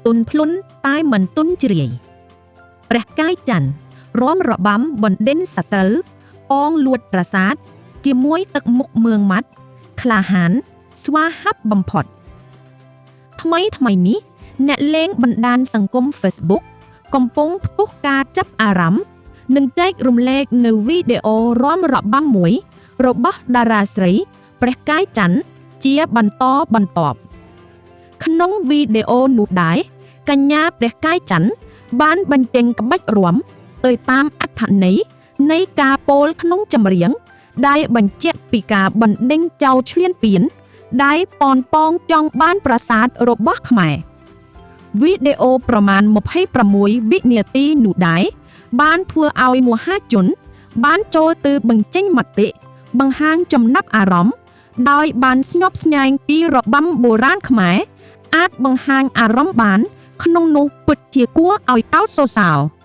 ទន់ភ្លន់តែមិនទន់ជ្រាយព្រះកាយច័ន្ទរាំរបាំបណ្ដេញសត្រូវប៉ងលួចប្រាសាទជាមួយទឹកមុខមឿងម៉ាត់ក្លាហានស្វាហាប់បំផុតថ្មីថ្មីនេះអ្នកលេងបណ្ដាញសង្គម Facebook កំពុងផ្ទុះការចាប់អារម្មណ៍និងចែករំលែកនៅវីដេអូរាំរបាំមួយ របស់តារាស្រីព្រះកាយច័ន្ទជាបន្តបន្ទាប់ក្នុងវីដេអូនោះដែរកញ្ញាព្រះកាយច័ន្ទបានបញ្ចេញក្បាច់រាំទៅតាមអត្ថន័យនៃការពោលក្នុងចម្រៀងដែលបញ្ជាក់ពីការបណ្ដេញចោលឈ្លានពានដែលប៉នប៉ងចង់បានប្រាសាទរបស់ខ្មែរវីដេអូប្រមាណ26វិនាទីនោះដែរបានធ្វើឲ្យមហាជន បានចូលទៅបញ្ចេញមតិបង្ហាញចំណាប់អារម្មណ៍ដោយបានស្ញប់ស្ញែងពីរបាំបុរាណខ្មែរអាចបង្ហាញអារម្មណ៍បាន ក្នុងនោះពិតជាគួរឲ្យកោតសរសើរ។